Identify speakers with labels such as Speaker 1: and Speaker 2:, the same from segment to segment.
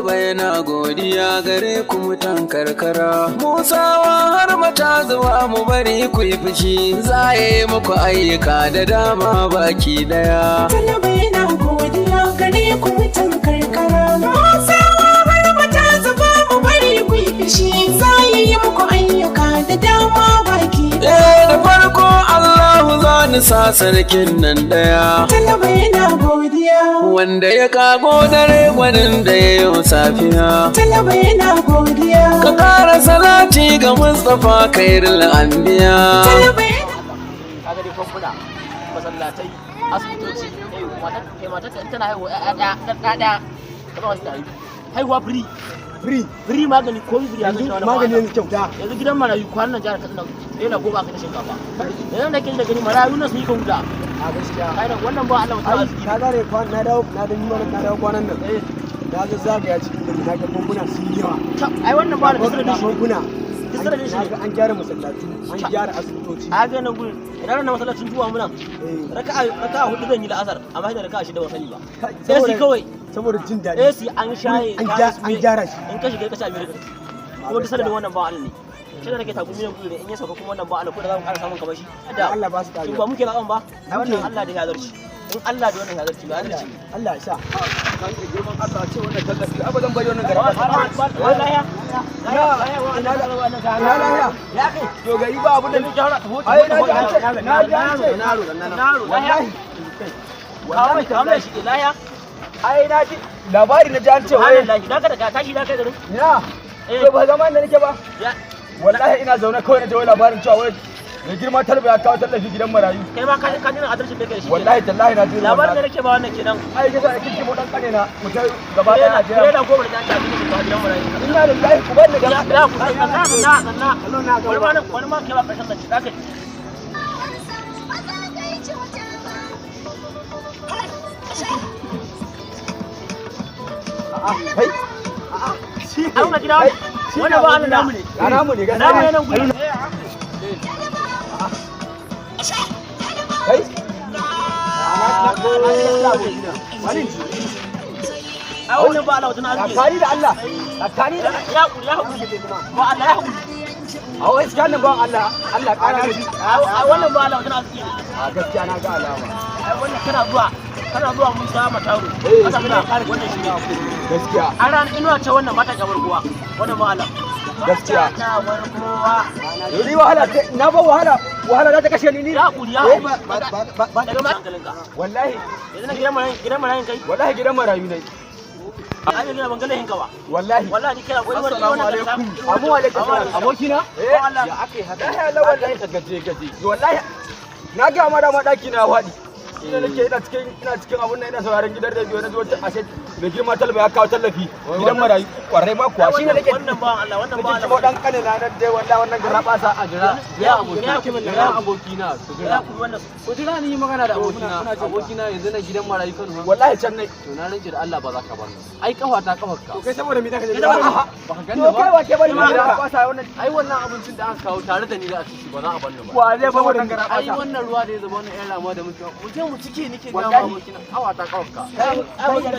Speaker 1: Talba yana godiya gare ku mutan karkara. Musawa har mata zuwa mu bari ku yi fushi, za a yi muku ayyuka da dama baki daya.
Speaker 2: Talaba yana godiya gare ku mutan karkara. Musawa har mata zuba mu bari ku yi fushi. Za yi muku ayyuka da dama baki
Speaker 1: Eh, da farko Allahu za ni sa sarkin nan daya.
Speaker 2: Talaba yana godiya.
Speaker 1: Wanda ya kago dare, gwanin da ya yi safiya.
Speaker 2: Talaba yana godiya.
Speaker 1: Ka ƙara salati ga Mustapha Khairul Anbiya.
Speaker 2: Talaba yana
Speaker 3: Kaga dai famfuna, masallatai, asibitoci, eh, matar kai, matar in tana haihuwa ɗaya ɗaya ɗaya ɗaya ka ba wasu tare haihuwa free.
Speaker 4: Free.
Speaker 3: Free, magani ko free yanzu.
Speaker 4: Yanzu magani yanzu kyauta.
Speaker 3: Yanzu gidan marayu kwanan nan jihar Katsina yana 10 aka ta shinkafa. Yanzu da kin da gani marayu na sun yi huta.
Speaker 4: A gaskiya.
Speaker 3: Kai da wannan ba Allah mutum
Speaker 4: Ai
Speaker 3: arziki.
Speaker 4: ka gane na dawo na da nima na dawo kwanan nan. Na ga zagaya cikin gari, na ga famfuna sun yi yawa.
Speaker 3: Ai wannan ba da kasar da
Speaker 4: Ga
Speaker 3: shi.
Speaker 4: famfuna.
Speaker 3: Duk sanadin shi
Speaker 4: Na
Speaker 3: ne.
Speaker 4: ga an gyara masallatu, an gyara asibitoci.
Speaker 3: A ga nan gurin idan na masallacin juma'a muna raka'a hudu zan yi la'asar, amma sai da raka'a shida ban sani ba.
Speaker 4: Kai,
Speaker 3: AC kawai.
Speaker 4: Saboda jin daɗi.
Speaker 3: AC an shaye.
Speaker 4: An gyara shi.
Speaker 3: In ka shiga ka ci America kuma duk sanadin wannan ba Allah ne. Shi da nake tagumi nan gurin, in ya sauka kuma wannan ba Allah ko da za mu ƙara samun kamar shi da
Speaker 4: Allah ba su
Speaker 3: in
Speaker 4: karewa.
Speaker 3: Ba muke zaɓen ba ai wannan
Speaker 4: Muke.
Speaker 3: Allah da ya zarci, in Allah da wannan ya zarci ba zarci.
Speaker 4: Allah ya sa.
Speaker 5: Kan da girman Allah ce wannan tallafi, ai ba zan bari wannan garaba.
Speaker 4: Ina lahiya.
Speaker 3: Ya kai.
Speaker 5: To gari ba abu da ai na ji an ce, na ji an ce wallahi.
Speaker 3: Wallahi kamar shi lahiya.
Speaker 5: Ai na ji labari, na ji an ce wai
Speaker 3: Subhanallahi, da ka da tashi da kai garin.
Speaker 5: Ina to ba zaman da nake ba.
Speaker 3: Ya.
Speaker 5: Wallahi ina zaune kawai na ji wai labarin cewa wai mai girma Talba ya kawo tallafi gidan marayu.
Speaker 3: Kai ma ka nuna adalcin da kai shi.
Speaker 5: Wallahi tallahi na ji
Speaker 3: Labarin da nake ba wannan kenan.
Speaker 5: Ai yasa ake kimo dan kane na mu tai gaba daya a jira.
Speaker 3: Tirela 10 da ta ci ta gidan marayu.
Speaker 5: Inna lillahi, ku bar ni dan
Speaker 3: Ya ku sanna sanna sanna. Wani ma nan, wani ma kai ba karshen zance zaka ji.
Speaker 6: Ba za ka yi cuta ba.
Speaker 5: Kai.
Speaker 3: An ga gida wannan ba Allah namu ne.
Speaker 5: Ya namu ne.
Speaker 3: Namu ne
Speaker 5: Gaskiya.
Speaker 3: nan gurin.
Speaker 5: Kai. Wani.
Speaker 3: Ai wannan ba Allah wata arziki.
Speaker 5: Tsakani da Allah, tsakani da
Speaker 3: Ya hakuri, ya hakuri. Ba Allah ya hakuri.
Speaker 5: A wai tsakanin ban Allah, Allah ƙara mishi.
Speaker 3: Ai wannan ba Allah wata arziki ne.
Speaker 5: A gaskiya na ga alama.
Speaker 3: Ai wannan kana zuwa mun sa mataro. Ka samu da wannan shi ne.
Speaker 5: Gaskiya.
Speaker 3: A ran inuwa ce wannan ba ta kamar kowa. Wannan ba Allah.
Speaker 5: Gaskiya.
Speaker 3: Ta kamar kowa.
Speaker 5: Ni wahala na ba wahala, wahala za ta kashe ni ni.
Speaker 3: Ya hakuri, ya hakuri. Daga ma hankalinka.
Speaker 5: Wallahi.
Speaker 3: Yanzu na gidan marayin, gidan marayin kai.
Speaker 5: Wallahi gidan marayu ne.
Speaker 3: Ai gidan ban ga lahin ka ba.
Speaker 5: Wallahi.
Speaker 3: Wallahi ni kira wani wani.
Speaker 5: Assalamu alaikum. Amu alaikum.
Speaker 4: Abokina?
Speaker 5: Eh.
Speaker 3: Allah.
Speaker 5: Ya akai haka? Ya wallahi ka gaje gaje. Wallahi na ga ma dama daki na faɗi. Ina nake ina cikin abun nan, ina sauraron gidan rediyo, na ji wata ashe mai girma Talba ya kawo tallafi gidan marayu. Kwarai ma kuwa, shine nake
Speaker 3: Wannan ba Allah, wannan ba
Speaker 5: nake
Speaker 3: Allah.
Speaker 5: kimo dan kane na nan dai, wallahi wannan garaba sa
Speaker 7: a jira.
Speaker 3: Ya hakuri, ya hakuri.
Speaker 7: Jira abokina, ku
Speaker 3: Ya
Speaker 7: jira.
Speaker 3: hakuri wannan.
Speaker 7: Ku jira ni yi magana da abokina. Abokina, yanzu na gidan marayu Kano.
Speaker 5: Wallahi can ne.
Speaker 7: To na rance da Allah ba za ka bar ni. Ai kafa ta kafar ka.
Speaker 4: To kai saboda me zaka je?
Speaker 5: A'a.
Speaker 7: Baka gani
Speaker 5: To kai
Speaker 7: ba?
Speaker 5: wa ke bari garaba sa wannan?
Speaker 7: Ai wannan abincin da aka kawo tare da ni za a ci shi, ba za a bar ni ba.
Speaker 5: Wa zai ba wannan garaba
Speaker 7: Ai
Speaker 5: sa?
Speaker 7: wannan ruwa da ya zama wannan yan rama da muke. Mu je mu cike, nake ga ma
Speaker 5: Wallahi.
Speaker 7: abokina. Kafa ta kafar ka.
Speaker 5: Kai,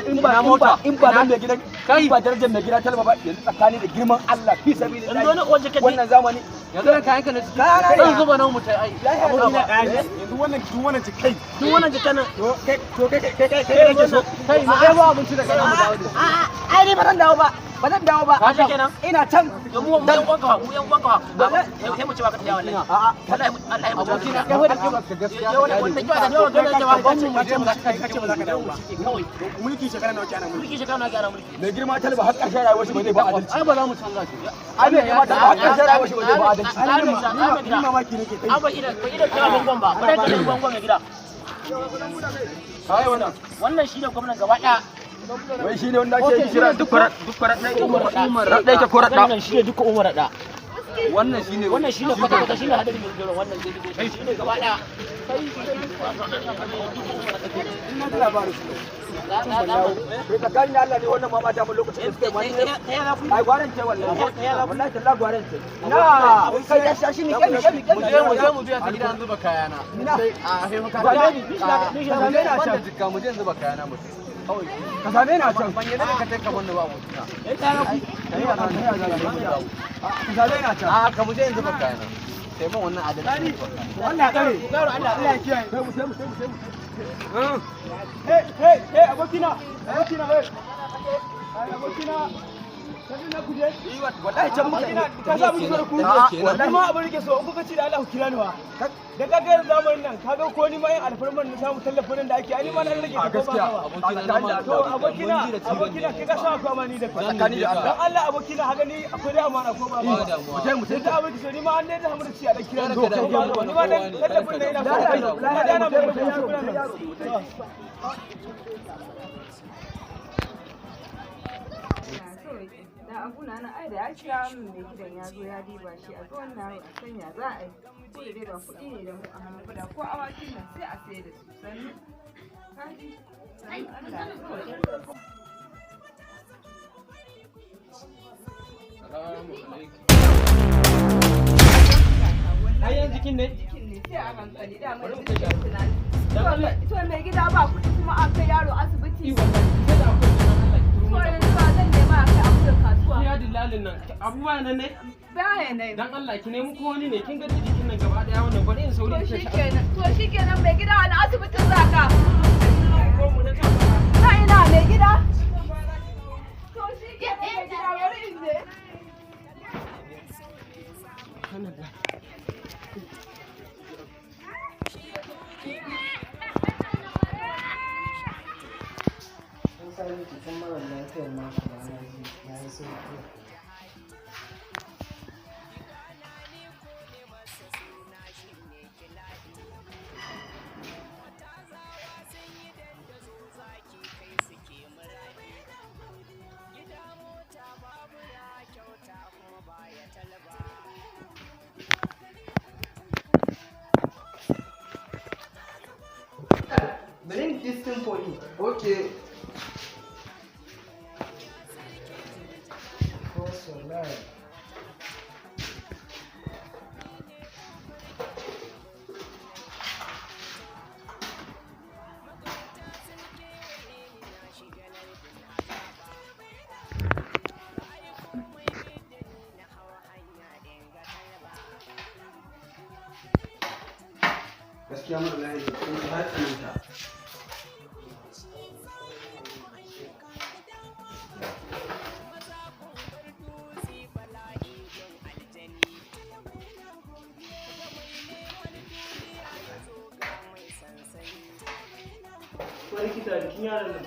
Speaker 5: in ba dan mai gidan
Speaker 7: Kai.
Speaker 5: in ba darajar mai gida Talba ba, yanzu tsakani da girman Allah fi sabilillah.
Speaker 3: Yanzu wani waje ka je.
Speaker 5: Wannan zamani.
Speaker 7: Yanzu da kayan ka na ciki.
Speaker 5: Kayana ne.
Speaker 7: Zan zuba nan mu tai ai.
Speaker 4: Abokina, yanzu wannan duk wannan jikai.
Speaker 3: Duk wannan jikan nan.
Speaker 4: To kai, to kai kai kai kai kake so.
Speaker 7: Kai, mu ɗebo abinci daga nan mu dawo da shi.
Speaker 5: A'a, ai ni ba zan dawo ba, ba zan dawo ba.
Speaker 3: Ka kenan.
Speaker 5: Ina can.
Speaker 3: To mu yan uwanka fa, mu yan uwanka fa. Sai mu ce ba ka tafiya wallahi.
Speaker 5: A'a.
Speaker 3: Wallahi wallahi mu
Speaker 7: Abokina, kai da ka gaskiya.
Speaker 3: Yau wannan kiwa da yau wannan jama'a
Speaker 4: Ka ce ba za ka ce ba za ka dawo ba.
Speaker 3: Kawai.
Speaker 4: Mulki shekara nawa ke ana mulki?
Speaker 3: Mulki shekara na gyara mulki.
Speaker 5: Mai girma Talba har ƙarshen rayuwar shi ba zai ba adalci.
Speaker 7: Ai ba za mu canza shi.
Speaker 5: Ai mai girma Talba har ƙarshen rayuwar shi ba zai ba adalci.
Speaker 4: Ni mamaki nake kai.
Speaker 3: An ba ida ba ida kira bangon ba, ba da kira bangon mai gida.
Speaker 5: Kai wannan.
Speaker 3: Wannan shine gwamnan gaba daya.
Speaker 5: Wai shine wanda ake kira duk farar duk farar ɗaya ɗaya ke korar ɗa.
Speaker 3: Wannan shine duka Umar da.
Speaker 7: Wannan shine.
Speaker 3: Wannan shine kwata kwata, shine hadari mai gero, wannan shine gaba daya.
Speaker 4: Ina da labarin su.
Speaker 5: Kai, tsakanin Allah ne wannan mamata mun lokacin da suka yi mani. Ai gwaran ce wallahi. Wallahi talla gwaran ce. Na kai ya sha shi mi kai mi kai mi kai.
Speaker 7: Mu je mu biya ta gidan zuba kayana.
Speaker 5: Ina.
Speaker 7: A sai muka
Speaker 5: Ba ni.
Speaker 7: Mu je na can jikka, mu je zuba kayana mu. Kawai.
Speaker 5: Ka same ni a can.
Speaker 7: Ban yadda da ka kai ka bani ba abokina.
Speaker 5: Eh, ka
Speaker 7: Kai
Speaker 5: Ka same ni a can.
Speaker 7: A ka mu je yanzu ban kayana. Sai mun wannan adalci.
Speaker 4: Allah ya tsare. Allah ya kiyaye.
Speaker 5: Sai mu sai mu sai mu sai mu.
Speaker 4: Hey, hey, hey, abokina, abokina, hey. Ai, abokina. Sai na kuje.
Speaker 5: Wallahi can muka
Speaker 4: Abokina, ka sa mun zuwa ku.
Speaker 5: Wallahi.
Speaker 4: Kuma abin rike so, in kuka ci da Allah ku kira ni wa. Da ka ga yanzu zamanin nan, ka ga ko ni ma yin alfarman na samu tallafin nan da ake, ai ni ma na rage
Speaker 5: A
Speaker 4: ta ko ba
Speaker 5: gaskiya.
Speaker 4: ka ba.
Speaker 7: Abokina na ma
Speaker 4: To abokina, abokina, kai ka sa akwai amani da kai.
Speaker 5: Tsakani da Allah.
Speaker 4: Dan Allah abokina, haka ni akwai dai amana ko ba ba.
Speaker 7: Ba damuwa.
Speaker 5: Mu je mu je.
Speaker 4: Da abin so ni ma an dai da hamdu ci a dan kira ni.
Speaker 7: Kada ka damu.
Speaker 4: Ni ma dan tallafin nan ina so. Kuma da na mu
Speaker 8: Da abuna na ai da ya kira min mai gidan ya zo ya diba shi a ga wannan a sanya za a yi ko da dai ba kuɗi ne da mu a hannu ba da ko awakin nan sai a sayar da su sannu kaji sannu Allah ya sauke.
Speaker 7: Salamu alaikum.
Speaker 8: Ai yanzu jikin ne? Jikin ne sai a hankali da mai jikin tunani. To mai gida ba kuɗi kuma a kai yaro asibiti. To yanzu ba zan nema a kai abu kasuwa.
Speaker 9: Ya dillalin nan abubuwa nan ne
Speaker 8: Baya ne.
Speaker 9: dan Allah ki nemi ko wani ne kin ga jikin nan gaba daya wannan bari in sauri
Speaker 8: To
Speaker 9: in kai shi
Speaker 8: shikenan to shikenan mai gida wani asibitin za ka? Na ina mai gida. To shikenan mai gida bari in je.
Speaker 10: An sami jikin marar lafiyar naku rana biyu ya yi sauƙi. Bring this thing for me.
Speaker 7: Okay.
Speaker 10: Because wallahi.
Speaker 7: Gaskiya mara lafiya kun ta tsananta.
Speaker 4: Ko likita jikin yaron nan.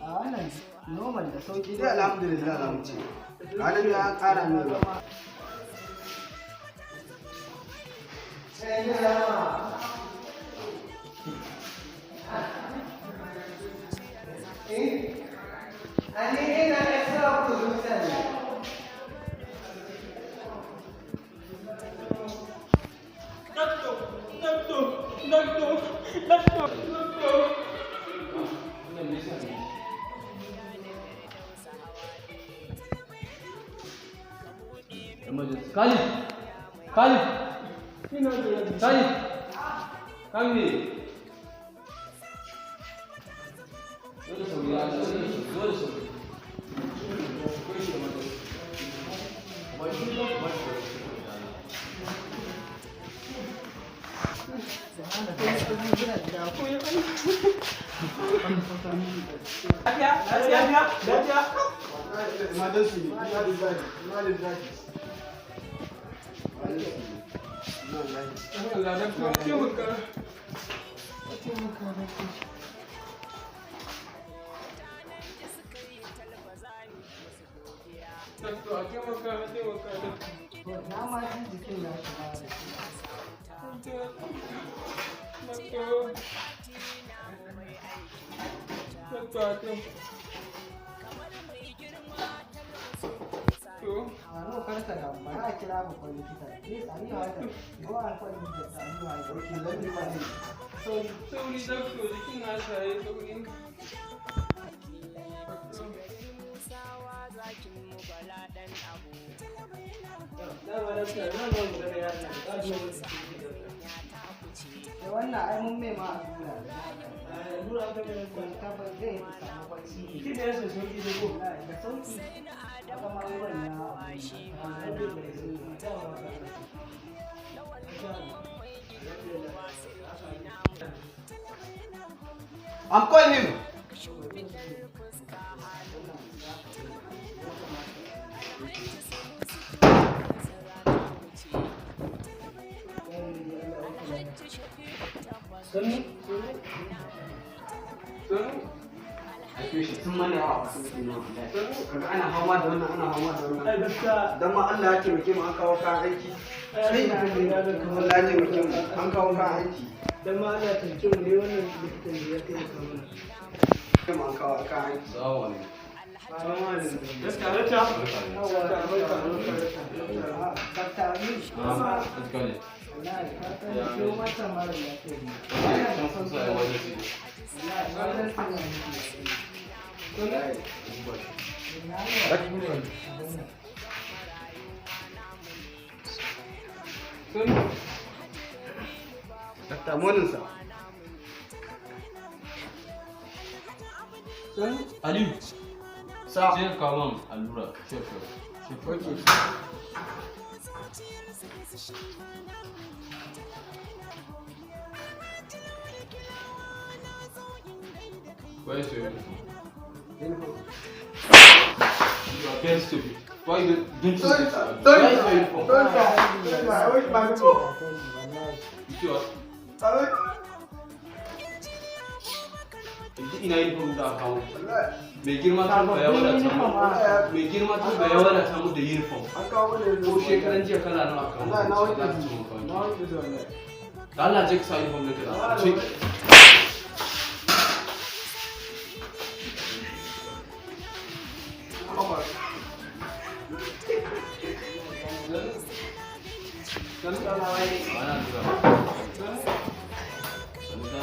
Speaker 10: A wannan normal da sauƙi
Speaker 7: Dai alhamdulillah za mu ce. Halin ya ƙara mai ruwa. Emergency. Khalid! Khalid! Khalid! Come here. Zo da sauri, ya, zo da sauri, zo da sauri. Kai shi emergency. Kuma shi, kuma shi.
Speaker 4: Lafiya, lafiya, lafiya.
Speaker 7: Emergency ne. Ina lillahi, ina lillahi.
Speaker 9: Allah dan taimaka. Doctor, a taimaka, a taimaka, doctor.
Speaker 10: Na ma ji jikin nashi ma da shi.
Speaker 9: Doctor. Doctor, a taimaka. To.
Speaker 10: A no karka da bari a kira babban likita. Please Aliyu Haidar. Go and call me Dr. Aliyu Haidar.
Speaker 7: Okay, let me manage.
Speaker 10: Sorry.
Speaker 9: Sauri, doctor, jikin nasa ya yi sauri.
Speaker 4: Dama lafiya, na ga magana yaron nan, ka ji wani jiki.
Speaker 10: Kai Wannan ai mun mai ma allura.
Speaker 4: Allura aka mai.
Speaker 10: Tabbas zai samu bacci.
Speaker 4: Shi da yasa sauki da ko.
Speaker 10: Da sauki. Haka ma ruwan ya
Speaker 11: I'm calling him.
Speaker 4: Sannu.
Speaker 11: Ake sun mana yawa a asibiti ne wallahi. Kaga ana fama da wannan, ana fama da wannan.
Speaker 4: Ai gaskiya.
Speaker 11: Dan ma Allah ya taimake mu an kawo kayan aiki. Sai Allah ya taimake mu an kawo kayan aiki.
Speaker 4: Dan ma Allah ya taimake mu ne, wannan likitan da ya taimaka mana.
Speaker 11: Mu an kawo kayan aiki.
Speaker 7: Salamu alaikum.
Speaker 4: Salamu alaikum. Gaskiya rata.
Speaker 10: Dr. Aminu.
Speaker 7: Na'am, gaskiya ne.
Speaker 10: Wallahi ka san shi wancan mara lafiya ne.
Speaker 7: Can sun sa emergency.
Speaker 10: Wallahi emergency ne muke.
Speaker 11: Dr. Morning, sir.
Speaker 7: Aliyu.
Speaker 11: Sa.
Speaker 7: Je ka kawo min allura. Shef shef.
Speaker 11: Okay.
Speaker 7: Where is your uniform? You are very stupid. Why you don't you
Speaker 11: Sorry, sir.
Speaker 7: Where
Speaker 11: Sorry,
Speaker 7: is your
Speaker 11: sir.
Speaker 7: uniform?
Speaker 11: Sorry, sir. Sorry, sir. I wish my uniform.
Speaker 7: You see what?
Speaker 11: Sorry.
Speaker 7: Yanzu ina uniform da aka kawo.
Speaker 11: Wallahi.
Speaker 7: Mai girma Talba ya wadata mu. Mai girma Talba ya wadata mu da uniform.
Speaker 11: An kawo mana
Speaker 7: Ko
Speaker 11: uniform.
Speaker 7: shekaran jiya kala nawa aka kawo.
Speaker 11: Wallahi na wanke
Speaker 7: Za su
Speaker 11: su.
Speaker 7: ci mu kawai.
Speaker 11: Na wanke su wallahi.
Speaker 7: Da Allah je ka sa uniform ɗinka da ce. Ba na lura. Sannu da.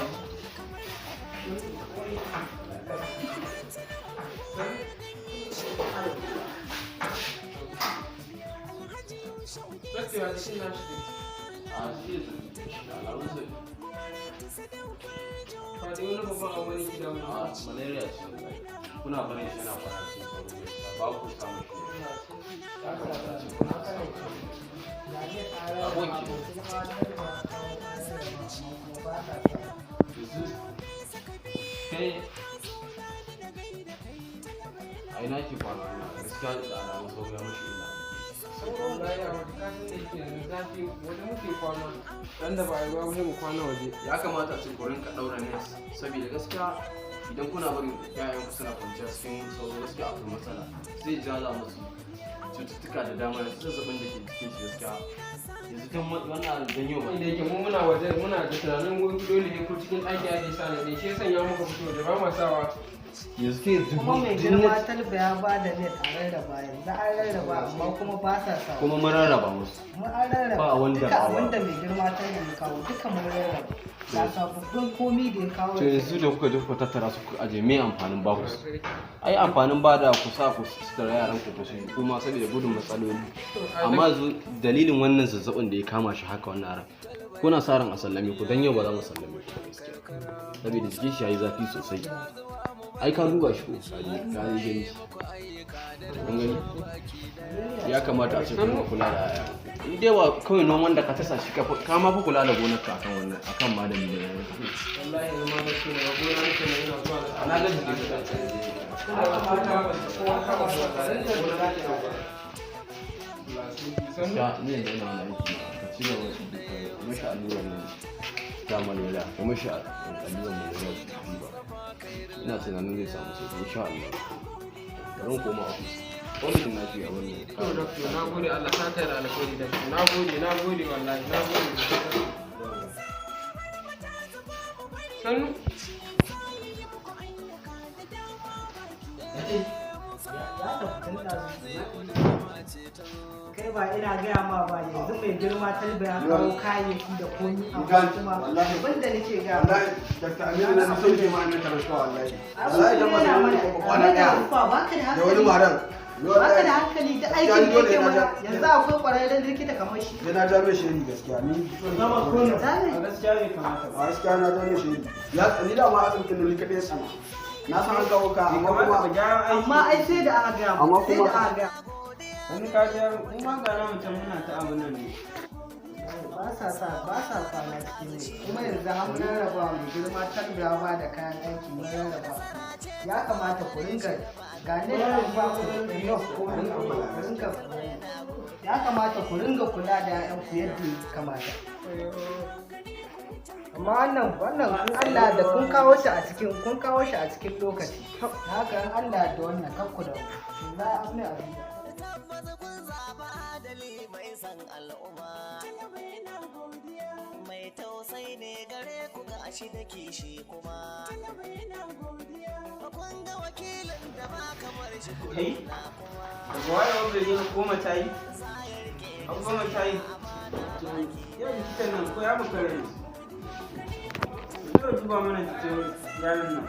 Speaker 9: Gaskiya jikin nashi ne.
Speaker 7: A shi ne da alamun sai.
Speaker 9: Ba dai wani babban abu ne ke damu.
Speaker 7: A malaria ce wallahi. Kuna barin shi yana kwana cikin sauro gaskiya ba ku samun shi. Ya kamata a ce kuna samun shi. Aboki. Yanzu kai a ina ke kwana wannan? Gaskiya da alamun sauro ya mashi illa.
Speaker 9: Wallahi a wata kasan da yake yanzu zafi waje muke kwana. Dan da ba a yi ruwa ba sai mu kwana waje.
Speaker 7: Ya kamata a ce ku rinka ɗaura net saboda gaskiya idan kuna barin yayan ku suna kwanciya cikin sauro, gaskiya akwai matsala, zai jaza musu cututtuka da dama. Yanzu zazzabin da ke cikin shi gaskiya yanzu tun wannan dan yau ba.
Speaker 9: Inda yake mu muna waje muna da tunanin wai dole ne ko cikin ɗaki ake sa ne, shi ya sanya muka fito waje ba ma sawa.
Speaker 7: Yanzu kai
Speaker 10: Kuma mai girma Talba ya ba da net a rarraba, yanzu an rarraba amma kuma ba sa sawa.
Speaker 7: Kuma mun rarraba musu.
Speaker 10: Mun an rarraba.
Speaker 7: Ba wanda
Speaker 10: duka
Speaker 7: ba wa.
Speaker 10: Abinda mai girma Talba ya kawo duka mun rarraba. Ga sababbin komi da ya kawo.
Speaker 7: To yanzu da kuka je kuka tattara su kuka aje, me amfanin ba ku su? Ai amfanin ba da ku sa ku sutura yaran ku su yi kuma saboda gudun matsaloli. Amma yanzu dalilin wannan zazzabin da ya kama shi haka wannan yaran, kuna sa ran a sallame ku, dan yau ba za mu sallame ku ba gaskiya, saboda jikin shi yayi zafi sosai. Ai ka duba shi ko ka je ka yi gani, kun gani, ya kamata a ce kun kula da yaya. In dai ba kawai noman da ka tasa shi, ka ma fi kula da gonar ka akan wannan, akan malami da yaran ka.
Speaker 9: Wallahi yanzu ma nake na gona nake na ina zuwa na
Speaker 7: Na ga jikin ka.
Speaker 9: Kowa ka ba su wallahi gona nake na ba.
Speaker 7: Sha ni yanzu ina wani aiki, ka ci gaba da ka mashi allurar nan ta malaria, ka mashi allurar malaria su duba. Ina tunanin zai samu sauki insha Allah. Bari in koma ofis. Kwamitin lafiya wannan.
Speaker 9: To doctor, na gode, Allah saka da alkhairi doctor. Na gode, na gode wallahi, na gode. Sannu.
Speaker 10: Ya tafi tun ɗazu. Kai ba ina gaya ma ba, yanzu mai girma Talba ya kawo kayayyaki da komi, amma kuma abinda nake gaya ma.
Speaker 11: Wallahi Dr. Aminu na sauke ma annan transfer wallahi.
Speaker 10: Ai,
Speaker 11: Wallahi dan
Speaker 10: yana
Speaker 11: ba
Speaker 10: mana
Speaker 11: kuma kwana daya.
Speaker 10: ba ka da
Speaker 11: Da wani
Speaker 10: hankali.
Speaker 11: maran.
Speaker 10: Baka da hankali da aikin da yake mana yanzu akwai ƙwararren likita kamar shi.
Speaker 4: Sai na ja mai shiri gaskiya ni.
Speaker 10: Zama kono.
Speaker 4: A
Speaker 9: gaskiya bai kamata
Speaker 4: ba. A gaskiya na ja mai shiri. Ya ni da ma asibitin nan ni kaɗai sana. Na san an kawo ka amma kuma
Speaker 10: Amma ai sai da aka gaya
Speaker 4: Amma
Speaker 10: sai da
Speaker 4: kuma-
Speaker 10: aka gaya.
Speaker 9: Wani ka ji yaro, mu ma ga namu can muna ta abun nan ne.
Speaker 10: Ba sa sa ba sa kwana cikin ne kuma yanzu har mun rarraba mai girma talbiya ba da kayan aiki mun rarraba. Ya kamata ku ringa ga ne an ba ku enough ko ringa kula ku ringa ya kamata ku ringa kula da 'ya'yanku yadda ya kamata. Amma wannan wannan in Allah da kun kawo shi a cikin kun kawo shi a cikin lokaci. Haka in Allah da wannan kakku da za a mai abu.
Speaker 12: Mai tausayi ne gare ku ga shi da kishi kuma. Kun ga wakilin da ba kamar shi
Speaker 9: Kai, daga wayewar gari har 10 ta yi? Har 10 ta yi? To, yau likitan nan ko ya makara ne? Yau duba mana jikin yaron nan.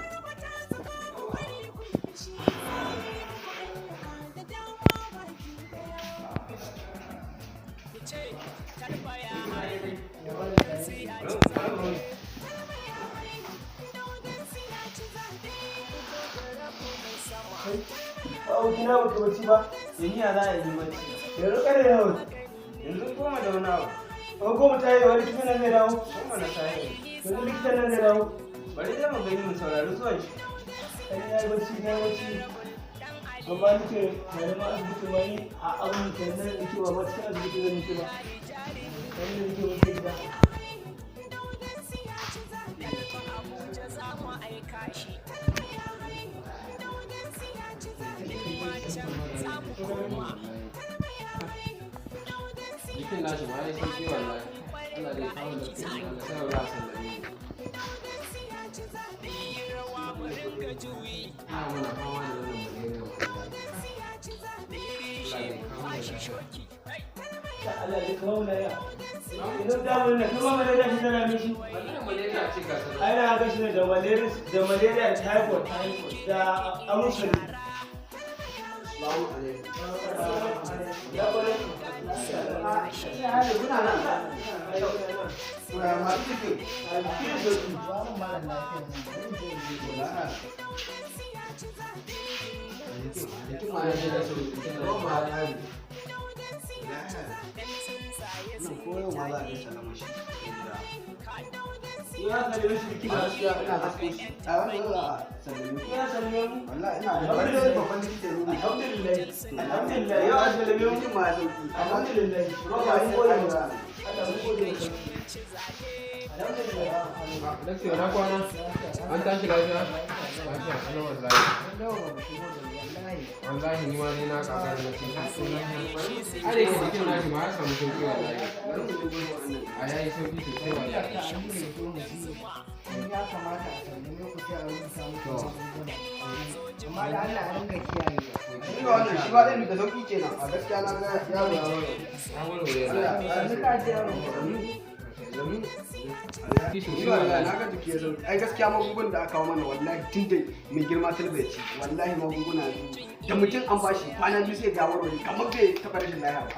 Speaker 4: Abokina ba ka bacci ba?
Speaker 9: Yanzu ya za a yi bacci?
Speaker 4: Yanzu ƙarfe nawa?
Speaker 9: Yanzu 10 da wani abu.
Speaker 4: Ko 10 ta yi wani likitan nan zai dawo?
Speaker 9: 10 na safe.
Speaker 4: Yanzu likitan nan zai dawo?
Speaker 9: Bari dai mu gani mu saurari zuwan shi.
Speaker 4: Ai na yi bacci na yi bacci. Gaba nake tare ma asibiti ma ni a abin da nan nake ba ma cikin asibiti zan nake ba. Nan da nake wanke gida.
Speaker 9: Jikin nashi ma ya yi sauki wallahi. Allah dai kawo da kuɗi, Allah sa za a sallame mu. Ina muna fama da wannan malaria wallahi. Allah dai kawo mana lafiya.
Speaker 4: Allah ya kawo mana ya. Idan damar na kuma malaria shi tana mishi.
Speaker 9: Wallahi malaria ce ga sanan.
Speaker 4: Ai na ga shi ne da malaria da malaria da typhoid da amusari. Ya bare.
Speaker 9: Jikin ma ya ji da sauki. Jikin na shi.
Speaker 4: Ya sallame shi likita. Gaskiya ina gasko shi. A wannan za a sallame ku. Ya sallame mu. Wallahi ina da wani babban likita ne. Alhamdulillah. Alhamdulillah. Yau an sallame mu. Jikin ma ya sauki. Alhamdulillah. Roba mun gode wa Allah mun gode wa Alhamdulillah.
Speaker 9: Dakta na kwana? An tashi lafiya? Lafiya kalau wallahi. Wallahi ni ma dai na kaka da nace. Ai da yake jikin nashi ma ya samu sauki wallahi. A yayi sauki sosai wallahi.
Speaker 10: Ya kamata a sallame ku sai a rubuta muku magunguna. Amma da Allah a ringa kiyayewa.
Speaker 4: Ni ba wannan shi ba ɗin da sauki kenan. A gaskiya na ga yaro ya warware.
Speaker 9: Ya warware wallahi.
Speaker 10: Sannu ka ji yaro.
Speaker 4: Ni wallahi na ga jiki ya sauki. Ai gaskiya magungunan da aka kawo mana wallahi tun da mai girma talba ya ci wallahi magunguna yanzu da mutum an bashi kwana biyu sai ga warware kamar bai taɓa rashin lafiya ba.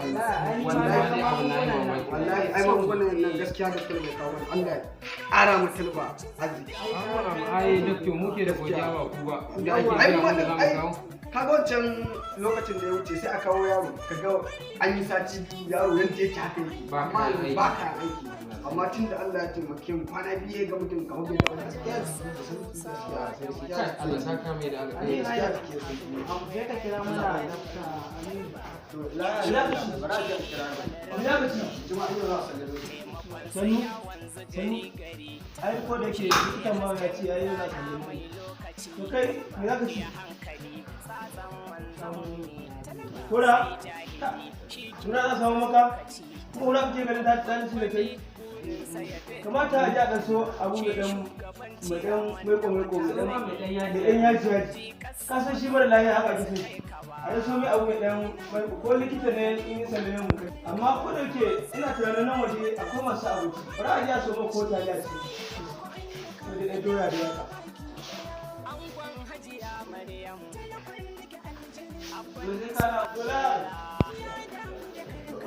Speaker 4: Wallahi wallahi ai magungunan nan gaskiya da talba ya kawo mana Allah ya ƙara mu talba arziki.
Speaker 9: Ai doctor muke da godiya ba ku ba. Ku da ake
Speaker 4: Ai
Speaker 9: gaya mana za mu
Speaker 4: ai
Speaker 9: kawo.
Speaker 4: kaga wancan lokacin da ya wuce sai a kawo yaro kaga an yi sati biyu yaro yadda yake haka yake
Speaker 9: Ba
Speaker 4: amma
Speaker 9: kayan aiki.
Speaker 4: ba kayan aiki amma tun da Allah ya taimake mu kwana biyu ya ga mutum kamar bai taɓa gaskiya da sauki gaskiya
Speaker 9: Kai, Allah saka mai da alkhairi.
Speaker 4: gaskiya jiki ya sauki.
Speaker 10: Je ka kira mana Dr. Aminu.
Speaker 4: To la la bara a kira Juma'a yau za a sallame mu.
Speaker 13: Sannu, sannu. Ai ko da ke likitan ma ya ce ai yana sallame mu. To kai me za ka ci? Kura, kura za samu maka? Kuma kura kake ganin ta ta ci da kai? Kamata a ji a ɗan so abu mai ɗan mai ɗan maiko maiko mai ɗan mai ɗan yaji yaji. Ka san shi mara lafiya haka ake so shi. A ɗan so mai abu mai ɗan maiko ko likita ne in yi sallame mu kai. Amma ko da yake ina tunanin nan waje akwai masu abinci. Bari a ji a so ma ko taliya ce. Ko da ɗan doya da haka.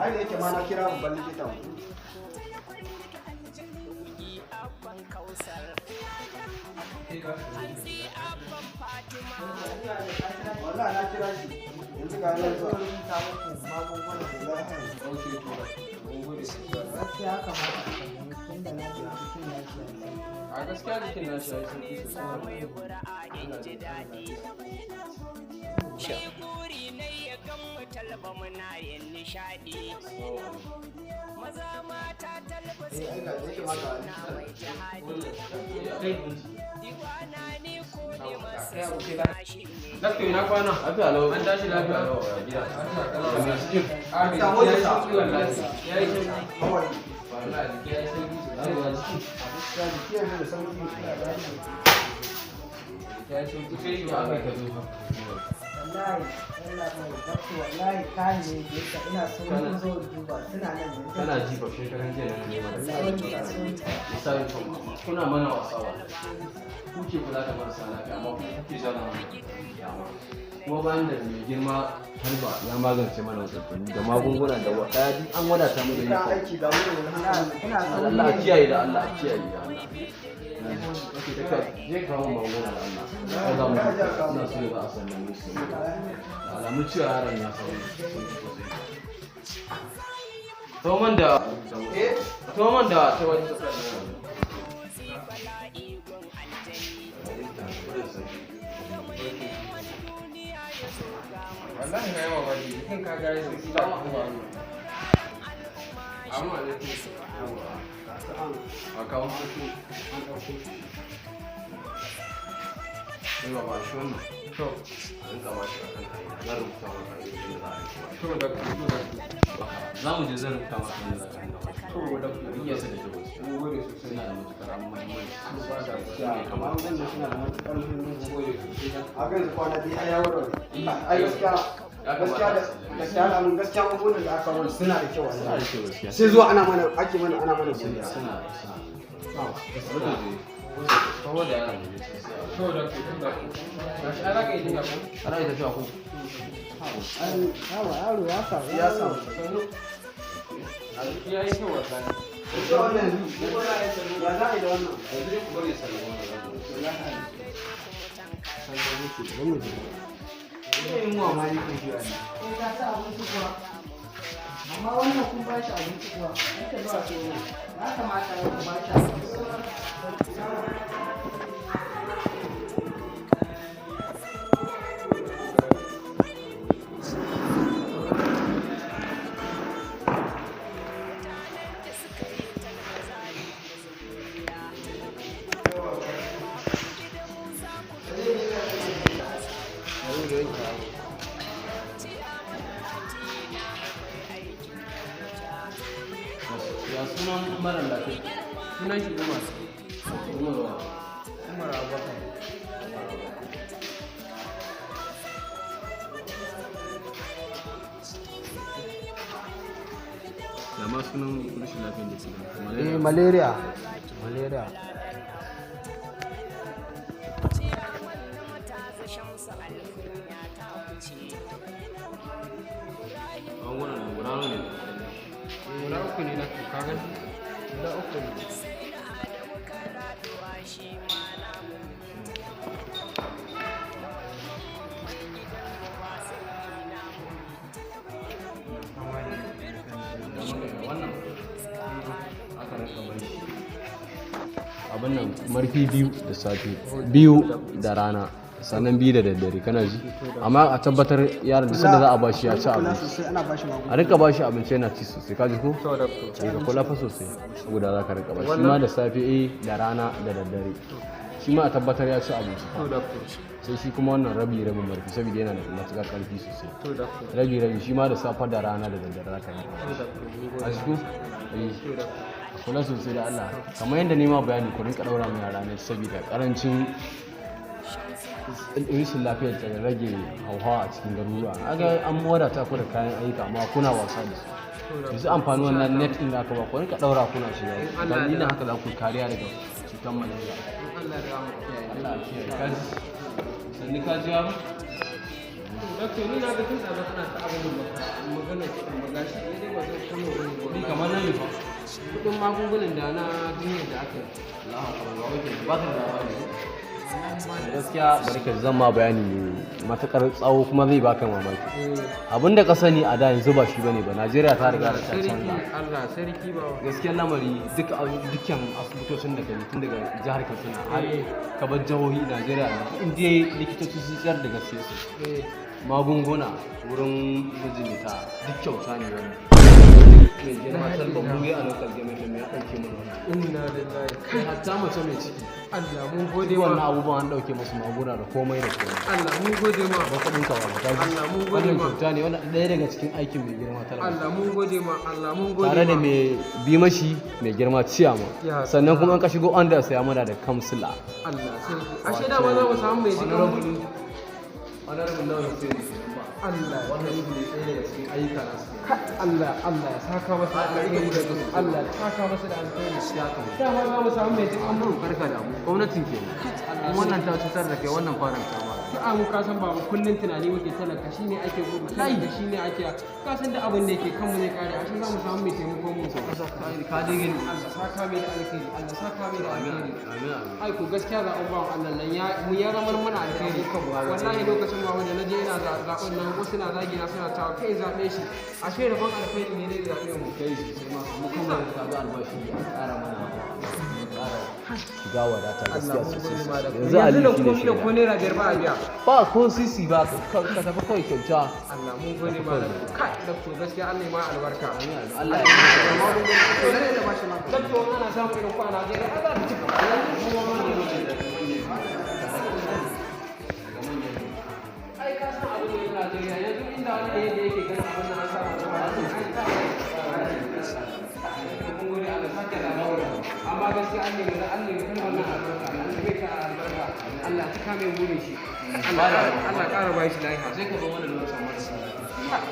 Speaker 4: Ai da yake ma na kira babban likita. Wallahi na kira shi. Yanzu ga nan zuwa.
Speaker 10: Gaskiya ya kamata a sallame shi tunda na ji jikin nashi ya yi sauki.
Speaker 9: A gaskiya jikin nashi ya yi sauki sosai. Dakto ina kwana?
Speaker 7: Lafiya lau.
Speaker 9: An tashi lafiya.
Speaker 7: Lafiya lau, ya gida.
Speaker 9: Lafiya kalau.
Speaker 7: Ya mai jikin?
Speaker 9: A mai
Speaker 4: Samu
Speaker 9: jiki ya yi
Speaker 4: da
Speaker 9: sauki wallahi. Ya yi sauki. Wallahi jiki ya yi sauki sosai.
Speaker 7: Ya jiki?
Speaker 4: Ya jiki yanzu da sauki.
Speaker 9: Jiki ya yi sauki sai
Speaker 7: Ya aka ka zo?
Speaker 10: Wallahi, Allah bai doctor wallahi kayan ne da yasa ina so in zo in duba suna nan yanzu.
Speaker 7: Kana ji ba shekaran jiya na nema da
Speaker 10: Wallahi ina so.
Speaker 7: Misali to kuna mana wasa wallahi. Kuke kula da marasa lafiya amma kuma kuke zana mana dama. Kuma bayan da mai girma Talba ya magance mana zazzabi da magunguna da kaya duk an wadata mu da
Speaker 4: Ina
Speaker 7: uniform.
Speaker 4: aiki ga mu da wani hankali.
Speaker 10: Ina so
Speaker 7: Allah a kiyaye da Allah a kiyaye da Allah. Je ka kawo magunguna da Allah. Ai za mu ina so za a sallame su. Da alamun cewa yaron ya samu sauki sosai. Toman da Toman da ta wani
Speaker 9: Wallahi na yi mamaki jikin ka ga ya yi sauki za ka duba wannan. Amma alaikum.
Speaker 7: A kawo an ɗauko. Ba shi wannan.
Speaker 9: To,
Speaker 7: A rinka ba shi akan ka'ida. Zan rubuta maka yadda za a yi.
Speaker 9: to doctor, to doctor.
Speaker 7: Za mu je zan rubuta maka yadda za ka rinka ba shi.
Speaker 9: To doctor,
Speaker 7: Riƙe su da kyau gaskiya.
Speaker 9: mun gode sosai.
Speaker 7: Suna da matuƙar muhimmanci.
Speaker 9: Ba da
Speaker 7: Su ne kamar
Speaker 4: Magungunan suna da matuƙar muhimmanci.
Speaker 9: Mun gode sosai.
Speaker 4: A ga yanzu kwana biyu ai ya warware. Ai gaskiya
Speaker 7: Ya
Speaker 4: gaskiya
Speaker 7: kamata
Speaker 4: da
Speaker 7: a sallame
Speaker 4: da ta alamun gaskiya magungunan da aka wani suna da kyau
Speaker 7: Suna da
Speaker 4: wallahi.
Speaker 7: kyau gaskiya.
Speaker 4: Sai zuwa ana mana ake mana ana mana godiya.
Speaker 7: Suna suna. Bari mu je. Kawo da yaron mu je can sai a-
Speaker 9: To doctor, to doctor. Gashi ai za ka yi jinya ko?
Speaker 7: Ana iya tafiya ko?
Speaker 10: Ai, yawa yaro ya samu.
Speaker 4: Ya samu.
Speaker 9: Sannu. A jiki ya yi kyau wallahi.
Speaker 4: Yanzu wannan ya za a yi da wannan?
Speaker 7: Yanzu dai ku bari ya sallama wannan zamu je.
Speaker 9: Ina yin wa ma nake ji wallahi.
Speaker 10: Ko ka ci abinci kuwa? Amma wannan kun ba shi abinci kuwa? Nake zuwa tsoro. Ya kamata ku ba shi abinci.
Speaker 7: Ya sunan mara lafiya?
Speaker 9: Sunan shi Umar.
Speaker 7: Umar wa?
Speaker 9: Umar Abubakar.
Speaker 7: Da ma sunan rashin lafiyar da sunan.
Speaker 10: Eh, malaria. Malaria.
Speaker 7: Magungunan nan guda nawa ne?
Speaker 9: Guda uku ne doctor, ka gani? Guda uku ne.
Speaker 7: Wannan aka rinka bari. Abin nan marfi biyu da safe, biyu da rana, sannan biyu da daddare kana ji. Amma a tabbatar yaron da sanda za a bashi ya ci
Speaker 4: Kula
Speaker 7: abinci.
Speaker 4: sosai ana bashi magunguna.
Speaker 7: A rinka bashi abinci yana ci sosai ka ji ko?
Speaker 9: To doctor.
Speaker 7: Eh, ka kula fa sosai guda za ka rinka bashi. Shi ma da safe eh da rana da daddare. Shi ma a tabbatar ya ci abinci.
Speaker 9: To doctor.
Speaker 7: Sai shi kuma wannan rabi rabin marfi saboda yana da matuƙar ƙarfi sosai.
Speaker 9: To doctor.
Speaker 7: Rabi rabi shi ma da safe da rana da daddare za ka rinka
Speaker 9: To
Speaker 7: bashi.
Speaker 9: doctor. Mun gode.
Speaker 7: A cikin? Eh.
Speaker 9: To doctor.
Speaker 7: Kula sosai da Allah kamar yadda nema bayani ku rinka daura mai yara ne saboda karancin rashin lafiyar ta rage hauhawa a cikin garuruwa aga an wadata ku da kayan ayyuka amma kuna wasa da su yanzu amfani wannan net din da aka ba ku rinka daura kuna shiga dalilin haka za ku kariya daga cutar malaria.
Speaker 9: In Allah ya mu kiyaye.
Speaker 7: Allah ya kiyaye. Kaji sanni ka ji yaro.
Speaker 11: Doctor, ni na ga tun ɗazu ana ta abin da magana kuɗin ba gashi ne dai ba zan kano ba ne.
Speaker 7: Kuɗi kamar na ne fa?
Speaker 11: Kuɗin magungunan da na jinyar da aka yi.
Speaker 7: Allahu akbar, ba wai ba ka da labari. Gaskiya bari ka zan ma bayani ne matakar tsawo kuma zai baka mamaki. Abin da ka sani a da yanzu ba shi bane ba. Najeriya ta riga ta
Speaker 11: Sarki,
Speaker 7: canza.
Speaker 11: Allah sarki ba.
Speaker 7: Gaskiyar lamari duk dukkan asibitocin da gani tun daga jihar Katsina har ka bar jihohi Najeriya in dai likitoci sun tsayar da gaske su. Magunguna wurin majinyata duk kyauta ne wannan. Mai girma Talba mu ya a local government mu ya ɗauke mana wannan.
Speaker 11: Inna lillahi.
Speaker 7: Kai hatta mace mai ciki.
Speaker 11: Allah mun gode
Speaker 7: Duk
Speaker 11: ma.
Speaker 7: wannan abubuwan an ɗauke musu magunguna da komai da komai.
Speaker 11: Allah mun gode ma.
Speaker 7: Ba kuɗin ka ba ka ji.
Speaker 11: Allah mun gode
Speaker 7: Wannan
Speaker 11: ma.
Speaker 7: kyauta ne, wannan ɗaya daga cikin aikin mai girma Talba.
Speaker 11: Allah mun gode ma. Allah mun gode ma.
Speaker 7: Tare da mai bi mashi mai girma ciyama.
Speaker 11: Ya
Speaker 7: Sannan kuma in ka shigo under sai muna da kamsila.
Speaker 11: Allah sarki. Ashe da ma za mu samu mai jikan mu.
Speaker 7: Honorable Lawan Hussein kenan ba.
Speaker 11: Allah.
Speaker 7: Wannan su ne ɗaya daga cikin ayyuka nasu.
Speaker 11: Allah Allah ya saka masa da alkhairi. Allah ya saka masa da alkhairi. Dama za mu samu mai jikan mu.
Speaker 7: Barka da mu. Gwamnatin kenan. Wannan ta cutar da kai, wannan kwanan ta ma.
Speaker 11: To a mu ka san babu kullun tunani muke, talaka shine ake gudu, talaka shine ake, ka san da abin da yake kanmu zai kare, ashe za mu samu mai taimakon mu.
Speaker 7: Ka dai gani.
Speaker 11: Allah saka mai da alkhairi. Allah saka mai da alkhairi.
Speaker 7: Amin amin.
Speaker 11: Ai ko gaskiya zaɓen bawan Allah nan ya mu ya zamar mana alkhairi. Wallahi lokacin ba wanda naje ina zaɓen nan wasu na zagi na suna cewa kai zaɓe shi, ashe rabon alkhairi ne zai zaɓe mu.
Speaker 7: Kai sosai ma mu kuma ka ga albashi a ƙara mana, ƙara shiga wadata gaskiya
Speaker 11: Allah mun
Speaker 7: sosai.
Speaker 11: gode ma da
Speaker 7: Yanzu
Speaker 11: yanzu
Speaker 7: Aliyu
Speaker 11: nan
Speaker 7: shine
Speaker 11: ko da ko
Speaker 7: shaida.
Speaker 11: naira 5 ba a biya.
Speaker 7: Ba ko sisi ba, ka tafi kawai kyauta.
Speaker 11: Allah mun gode ma da kai da ko gaskiya Allah ya ma albarka.
Speaker 7: Allah ya
Speaker 11: Dakto, ana samun irin kwana Najeriya ai za ta ci gaba. Ai ka san abin da ya Najeriya yanzu inda wani da yadda yake ganin abin da an samu da ba ai ta mun gode Allah saka da albarka. Amma gaskiya an nemi an nemi kan wannan albarka, Allah zai ka albarka. Allah cika mai burin shi. Allah Allah ƙara ba shi lafiya.
Speaker 7: Sai ka zo mana da wancan marasa.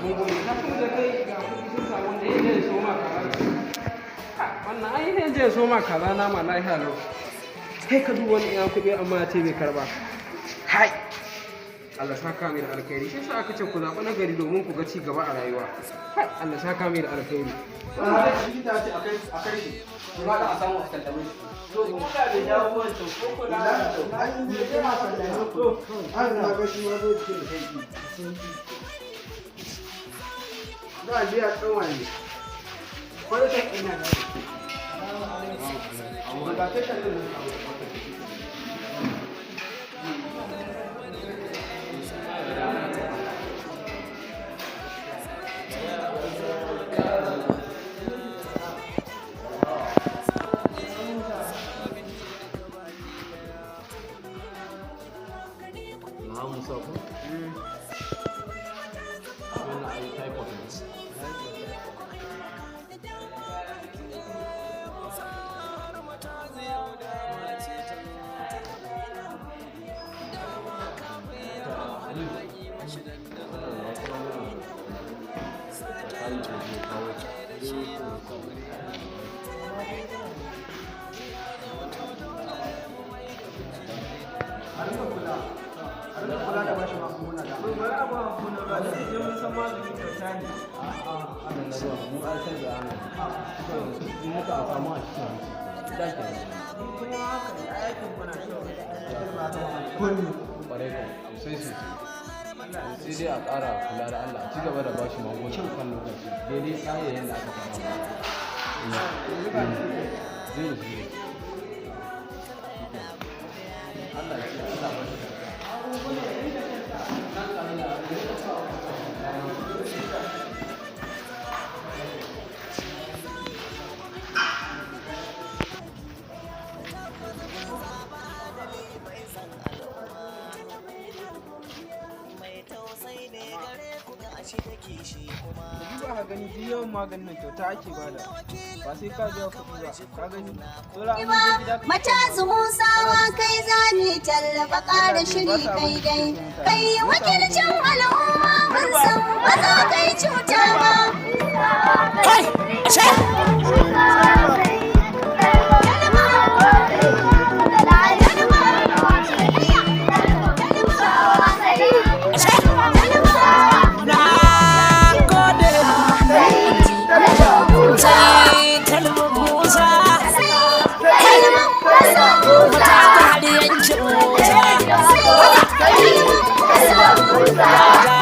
Speaker 11: Mun gode. Ka kuma da kai ga kuɗi sun samu wanda ya je so ma kaza. Wannan ai ne je so ma kaza nama lafiya lau. Kai ka duba wani ina kuɗi amma ya ce bai karba. Hai! Allah saka mai da alkhairi. Shi yasa aka ce ku zaɓi nagari domin ku ga ci gaba a rayuwa. Hai! Allah saka mai da alkhairi.
Speaker 4: Likita ce a kai shi kuma da a samu a sallame shi.
Speaker 9: To ko da bai dawo wancan ko ko na
Speaker 10: An yi zai a sallame ku. An na ga shi ma zai ce da sauki.
Speaker 4: Za a biya tsawon ne. Kwalitar ina da ga tashar ɗin nan.
Speaker 7: Na Musa ko? Wannan ai typhoid ne.
Speaker 4: A rinka kula. A rinka kula da bashi magunguna da.
Speaker 9: Bari a ba ku na ruwa da je mun san magani kyauta ne.
Speaker 7: A'a, ana na ruwa, mu an san da ana. In haka a samu a cikin hanci. Da ke nan.
Speaker 9: Kuma haka ne aikin kuna kyau.
Speaker 7: Kwarai ko, sosai sosai. Sai dai a ƙara kula da Allah, a ci gaba da bashi magunguna kan lokaci. Daidai tsayayen da aka faɗa. Zai yi shi. Allah ya ce, Allah ba shi.
Speaker 9: Duba ka gani duk yawan maganin nan kyauta ake bada. Ba sai ka biya kuɗi ba. Ka gani? Dole an je gida ka
Speaker 6: Matazu Musawa kai zani tallafa ƙara shiri kai dai kai wakilcin al'umma mun san ba za ka yi cuta ba.
Speaker 12: Kai! Ashe! Ashe! Musa.